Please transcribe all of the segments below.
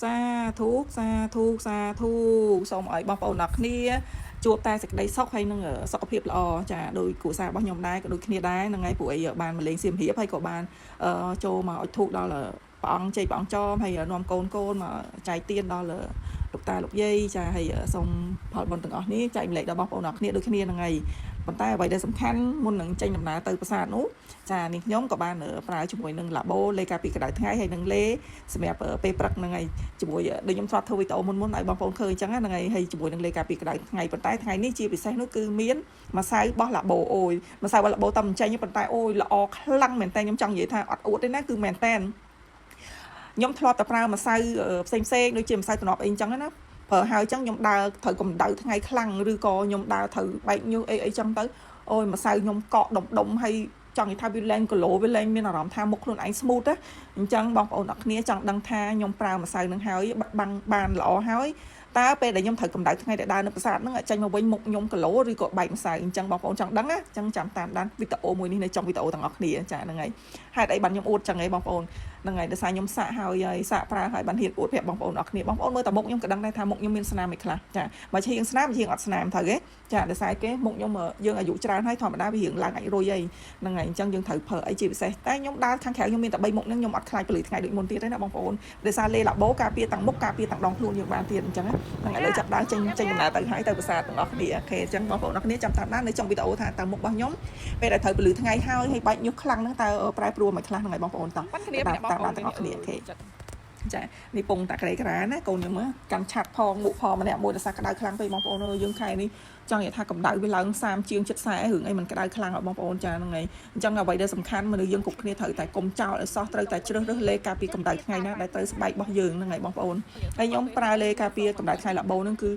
សាធុសាធុសាធុសូមឲ្យបងប្អូនអរគ្នាជួបតែសេចក្តីសុខហើយនឹងសុខភាពល្អចាដោយគ្រួសាររបស់ខ្ញុំដែរក៏ដូចគ្នាដែរហ្នឹងហើយពួកអីបានមកលេងសៀមរាបហើយក៏បានចូលមកអុជធូបដល់ព្រះអង្គជ័យព្រះអង្គចមហើយនាំកូនកូនមកចែកទានដល់លោកតាលោកយាយចាហើយសូមផលបុណ្យទាំងអស់នេះចែកម្លែកដល់បងប្អូនអរគ្នាដូចគ្នាហ្នឹងហើយប៉ុន្តែអ្វីដែលសំខាន់មុននឹងចេញដំណើរទៅប្រាសាទនោះចានេះខ្ញុំក៏បានប្រើជាមួយនឹងឡាបូលេការពីក្តៅថ្ងៃហើយនឹងលេសម្រាប់ពេលព្រឹកហ្នឹងហើយ ជាមួយដូចខ្ញុំធ្លាប់ធ្វើវីដេអូមុនមុនឲ្យបងប្អូនឃើញអញ្ចឹងហ្នឹងហើយហើយជាមួយនឹងលេការពីក្តៅថ្ងៃប៉ុន្តែថ្ងៃនេះជាពិសេសនោះគឺមានម្សៅបោះឡាបូអូយម្សៅបោះឡាបូតាមចេញប៉ុន្តែអូយល្អខ្លាំងមែនតើខ្ញុំចង់និយាយថាអត់អួតទេណាគឺមែនតើខ្ញុំធ្លាប់តែប្រើម្សៅផ្សេងផ្សេងដូចជាម្សៅតំណប់អីអញ្ចឹងណាប្រើហើយអញ្ចឹងខ្ញុំដើរត្រូវកម្ដៅថ្ងៃខ្លាំងឬក៏ខ្ញុំដើរត្រូវបែកញើសអីអីចឹងទៅអូយម្សៅខ្ញុំកកដុំដុំហើយចង់និយាយថាវាលែងគីឡូវាលែងមានអារម្មណ៍ថាមុខខ្លួនឯង smooth ណាអញ្ចឹងបងប្អូនអរគ្នាចង់ដឹងថាខ្ញុំប្រើម្សៅនឹងហើយបាត់បង់បានល្អហើយតើពេលដែលខ្ញុំត្រូវកម្ដៅថ្ងៃដែលដើរនៅប្រាសាទហ្នឹងចេញមកវិញមុខខ្ញុំគីឡូឬក៏បែកម្សៅអញ្ចឹងបងប្អូនចង់ដឹងណាអញ្ចឹងចាំតាមដានវីដេអូមួយនេះនៅចុងវីដេអូទាំងអស់គ្នាចាហ្នឹងហើយហេតុអីបានខ្ញុំអួតចឹងហីបងប្អូនហ្នឹងហើយដោយសារខ្ញុំសាកហើយហើយសាកប្រើហើយបានហ៊ានអួតប្រាប់បងប្អូនអរគ្នាបងប្អូនមើលតែមុខខ្ញុំក៏ដឹងដែរថាមុខខ្ញុំមានស្នាមអីខ្លះចាបើជាងស្នាមជាងអត់ស្នាមត្រូវទេចាដោយសារគេមុខខ្ញុំយើងអាយុច្រើនហើយធម្មតាវារៀងឡើងអាចរុយហីហ្នឹងហើយអញ្ចឹងយើងត្រូវប្រើអីជាពិសេសតែខ្ញុំដើរខាងក្រៅខ្ញុំមានតែ3មុខហ្នឹងខ្ញុំអត់ខ្លាចពលឺថ្ងៃដូចមុនទៀតទេណាបងប្អូនដោយសារលេឡាបូការពារទាំងមុខការពារទាំងដងខ្លួនយើងបានទៀតអញ្ចឹងហ្នឹងឥឡូវចាប់ដើមចេញចេញដំណើរទៅហើយទៅប្រាសាទទាំងអស់គ្នាOK អញ្ចឹងបងប្អូនអរគ្នាចាំតាមដាននៅចុងវីដេអូថាតើមុខរបស់ខ្ញុំពេលដែលត្រូវពលឺថ្ងៃហើយហើយបែកញើសខ្លាំងហ្នឹងតើប្រែប្រួលមិនខ្លះហ្នឹងហើយបងប្អូនតោះ ប៉ាន់គ្នា តាម ម្នាក់បងប្អូន តាមដានទាំងអស់គ្នាOK ចានេះពងតាក្រីក្រាណាកូនខ្ញុំកាន់ឆាត់ផងមុខផងម្នាក់មួយដោយសារក្តៅខ្លាំងពេកបងប្អូនអើយយើងខែនេះចង់និយាយថាកម្ដៅវាឡើង30ជាង70 40រឿងអីមិនក្តៅខ្លាំងឲ្យបងប្អូនចាហ្នឹងហើយអញ្ចឹងអ្វីដែលសំខាន់មនុស្សយើងគ្រប់គ្នាត្រូវតែកុំចោលឲ្យសោះត្រូវតែជ្រើសរើសលេការពារកម្ដៅថ្ងៃណាដែលត្រូវស្បែករបស់យើងហ្នឹងហើយបងប្អូនហើយខ្ញុំប្រើលេការពារកម្ដៅថ្ងៃឡាបូហ្នឹងគឺ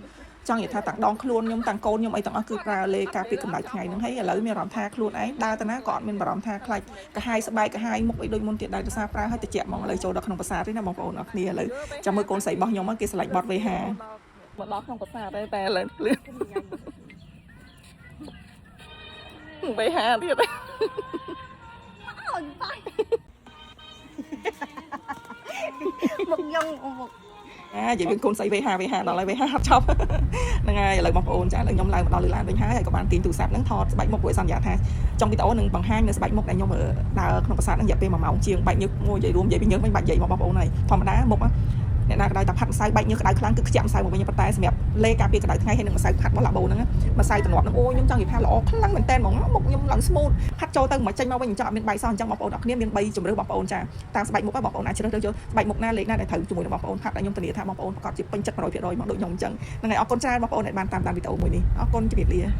ចង់និយាយថាទាំងដងខ្លួនខ្ញុំទាំងកូនខ្ញុំអីទាំងអស់គឺប្រើលេការពារកម្ដៅថ្ងៃហ្នឹងហើយឥឡូវមានអារម្មណ៍ថាខ្លួនឯងដើរទៅណាក៏អត់មានបារម្ភថាខ្លាចកាហាយស្បែកកាហាយមុខអីដូចមុនទៀតដែរដោយសារប្រើឲ្យតិចហ្មងឥឡូវចូលដល់ក្នុងប្រាសាទទេណាបងប្អូនអរគ្នាឥឡូវចាំមើលកូនស្រីរបស់ខ្ញុំគេឆ្លាញ់បត់វេហាមកដល់ក្នុងប្រាសាទទេតែឥឡូវលឿនវេហាទៀត មុខខ្ញុំមុខ អានិយាយវិញកូនស្រីវេហាវេហាដល់ហើយវេហាអត់ចប់ហ្នឹងហើយឥឡូវបងប្អូនចាឥឡូវខ្ញុំឡើងមកដល់លើឡានវិញហើយហើយក៏បានទាញទូរស័ព្ទហ្នឹងថតស្បែកមុខព្រោះសន្យាថាចុងវីដេអូនឹងបង្ហាញនៅស្បែកមុខដែលខ្ញុំដើរក្នុងប្រាសាទហ្នឹងរយៈពេល1ម៉ោងជាងបែកញើសមួយនិយាយរួមនិយាយពីញើសវិញបាច់និយាយមកបងប្អូនហើយធម្មតាមុខអ្នកណាក្តៅតែផាត់ម្សៅបែកញើសក្តៅខ្លាំងគឺខ្ជាក់ម្សៅមកវិញប៉ុន្តែសម្រាប់លេការពារក្តៅថ្ងៃហើយនឹងម្សៅផាត់របស់ឡាបូហ្នឹងម្សៅតំណប់ហ្នឹងអូខ្ញុំចង់និយាយថាល្អខ្លាំងមែនតើហ្មងមុខខ្ញុំឡើង smooth ផាត់ចូលទៅមកចេញមកវិញអញ្ចឹងអត់មានបែកសោះអញ្ចឹងបងប្អូនអរគ្នាមាន3ជម្រើសបងប្អូនចាតាមស្បែកមុខបងប្អូនអាចជ្រើសរើសយកស្បែកមុខណាលេខណាដែលត្រូវជាមួយនឹងបងប្អូនផាត់ឲ្យខ្ញុំធានាថាបងប្អូនប្រកាសជាពេញចិត្ត100%មកដូចខ្ញុំអញ្ចឹងហ្នឹងហើយអរគុណច្រើនបងប្អូនដែលបានតាមដានវីដេអូមួយនេះអរគុណជម្រាបលា។